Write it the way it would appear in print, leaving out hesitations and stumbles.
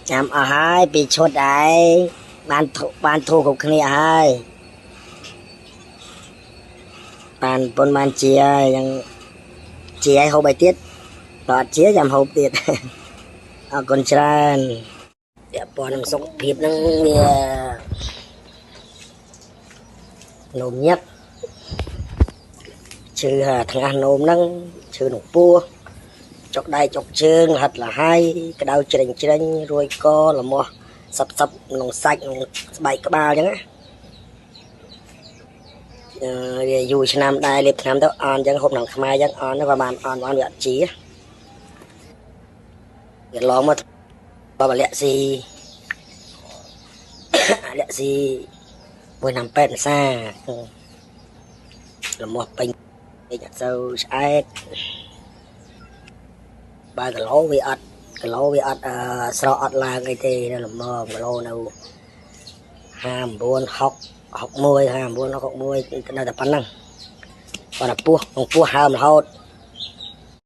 ញ៉ាំអស់ហើយពីឈុតហើយបានបានធូរគ្រប់គ្នាហើយបានប៉ុនបានជាហើយយ៉ាងជាឲ្យហូបឲ្យទៀតបើអត់ជាចាំហូបទៀតអរគុណច្រើនពាក់ព័ន្ធនឹងសុខភាពហ្នឹងវានោមញឹកឈឺថ្ងាសនោមហ្នឹងឈឺក្នុងពោះចុកដៃចុកជើងហិតលហើយក្តៅជ្រេញជ្រេញរួយកលមាស់សឹបសឹបក្នុងសាច់ក្នុងស្បែកក្បាលអញ្ចឹងណាវាយូរឆ្នាំដែរលេបថ្នាំទៅអន់អញ្ចឹងហូបក្នុងខ្មែរអញ្ចឹងអន់ទៅក៏បានអន់បានវាអត់ជាវាឡងមកបបលាក់ស៊ីអាលាក់ស៊ីមួយឆ្នាំ8ភាសាលមាស់ពេញពេកអត់សូវឆ្អែតបើគីឡូវាអត់គីឡូវាអត់ស្រកអត់ឡើងអីទេនៅល្មមគីឡូនៅ59 60 61 59 61នៅតែប៉ុណ្ណឹងគាត់តែពោះក្នុងពោះហើមរហូត